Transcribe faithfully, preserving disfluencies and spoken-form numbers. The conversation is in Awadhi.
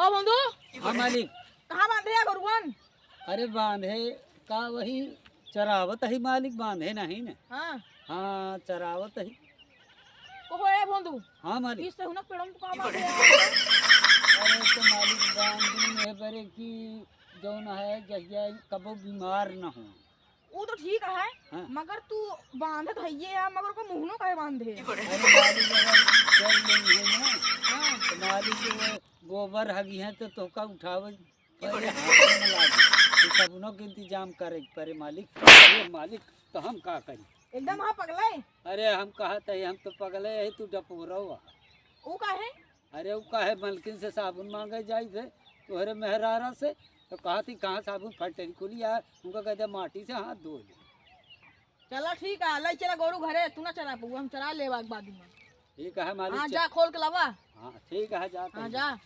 का भोंदू? हाँ मालिक। कहाँ बांधे है गोरुअन? अरे बांधे का, वही चरावत ही मालिक, बांधे नहीं ने। हाँ। हाँ, चरावत ही। कहो ए भोंदू। हाँ मालिक। इस सहुनक पेड़न को कहाँ बांधे है? अरे तो मालिक बांध दी है बरे की जौन है जहिया कबो बीमार न हो। वो तो ठीक है, हाँ। मगर तू बांधत हइये है, मगर ओकर मुहनो काहे बांधे? अरे मालिक, अगर चल लेंगे ना, हाँ। तो मालिक वो गोबर हगिहैं तो तोहका उठावे परे, हाथे में लागे। तो सबनो के इंतजाम करे के परे मालिक। ये मालिक, तो हम का करी? एकदम हाँ पगले। अरे हम कहत ही, हम तो पगले ही, तू डपोरवा। ऊ काहे? अरे ऊ काहे, मलकिन से साबुन मांगे जाई थे, तोहरे मेहरारा से, तो कहत ही कहाँ साबुन, फैक्ट्री खोली यार, उनका कहते माटी से हाथ धो ले। चला ठीक है, ले चला गोरू घरे, तू ना चरा पउआ, हम चरा लेबा एक बाद में। ठीक है मालिक, हाँ, चल। जा खोल के लावा। हाँ ठीक है, जा हाँ, तनी। जा।